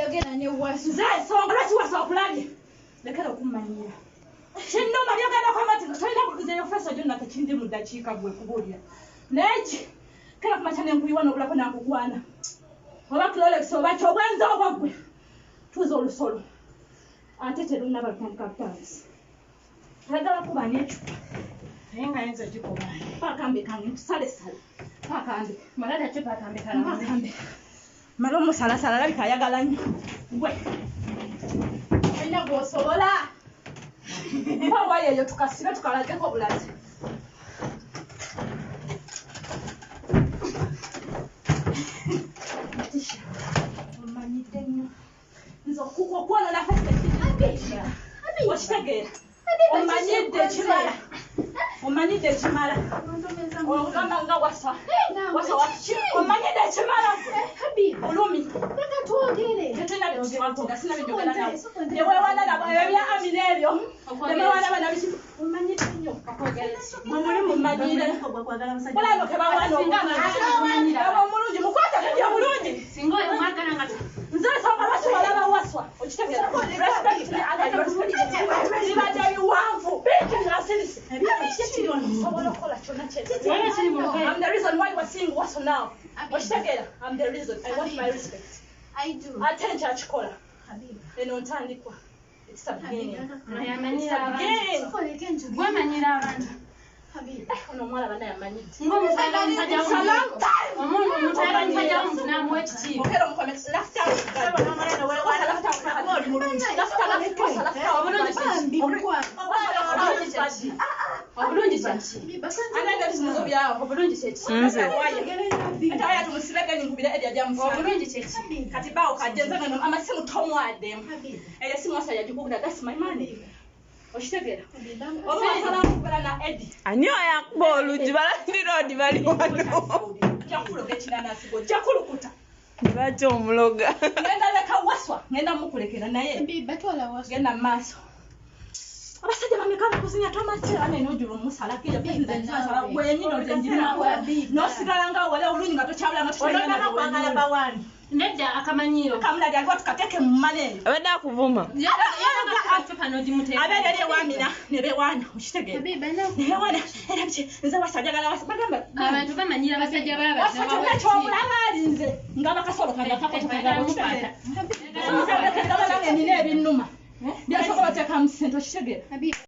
Oyogera ne Wasu. Nze ensonga lwaki Wasu akulabye, lekera okummanyiira. Kinnuma byogenda kwamba nti tolina nze yo feso gyonna tekindi mu ddakiika gwe kubuulira. Naye ki kera kumakya ne nkuyiwa n'obulako nankukwana oba Clorex oba ki obwenzi obwo ggwe tuuza olusolo ate terunnaba lutandika butandisi. Ayagala kuba n'ecupa Naye nga ayinza ogikuba. Paakambe kange nkusalesale paakambe. Malala ki paakambe kalamu? Paakambe mala omusalasala alabika ayagala nnyo gwe olina gw'osobola mpa waya eyo tukasibe tukalageko bulazi. Tisha, omanyidde nnyo nze okwonona fesi okitegeera omanyidde ekimala, omanyidde ekimala ogamba nga wasa wasa waki omanyidde ekimala bulumi. Leka twogere. Tetulina byetusobola sina byenjogera nawe neweewana nabo ebyo bya Amina ebyo neweewana bana biki omanyidde nnyo mwe muli mumanyire mulano kebawaana oba omulungi mukwate kati omulungi. Singa oyo mwagala nga nze ensonga lwaki walaba Waswa okitegeera respect me and I respect you. Bibadde biwanvu bingi nga nsirise nsobola okukola kyonna kye Wala kiri mu lugoye. I'm the reason why we're seeing Wasu now. Okitegeera I'm the reason. I want my respect. I do. Ate nkyakikola. Habiba. Eno ntandikwa. It's a beginning. Oyo It's amanyira a abantu. beginning. Sokoleka enjogera. Gwemanyira abantu. Habiba. Eh, ono omuwala bannaye amanyidde. Ng'omuntu ayagala omusajja It's a long time. Omuntu omuntu ayagala omusajja w'omuntu n'amuwa ekitiibwa. Okera omukome last time. Last time. Obulungi kye ki? Bambi mukwano. Obulungi kye ki? Obulungi kye ki? Habiba, Ananga ebizibu byawo. Obulungi kye ki? Nze. njogere ne Habiba. Ate tumusibege nkubire Eddie ajja musanga. Obulungi kye ki? Kati bawo kajje nze ngeno amasimu tomwaddemu. Habiba. Eyo esimu wasa yagikubira, that's my money. Okitegeera? Habiba. Oba wasala nkubira na Eddie. Ani oyo akuba oluggi? Balandiroodi bali wano. Ojja kuloga ekinanasi gwe ojja kulukuta. Lwaki omuloga? Ngenda leka Waswa ngenda mukulekera naye Habiba, twala Wasu. genda mu maaso. Abasajja bameka bakuzinya tomasi ane nojula omusalako eyo gwenyini oze njirina n'osigala nga wala olunyi nga tokyabula nga Olonda kwagala bawani. Nedda akamanyiiro. Kamulali aliwo tukateeke mu mmala eyo. Abadde akuvuma. Ecupa n'ogimuteeka. Abeera eri ewamina ne bewaana okitegeera Habiba, naku. ne bewaana era biki nze Wasa njagala Wasa bagamba Abantu bamanyira abasajja b'abantu. Wasa kyonna ky'omulaba alinze nga bakasolo kange akakotokaga okitegeera nze nina ebinnuma byasobola oteekamu ssente okitegeera. Habiba.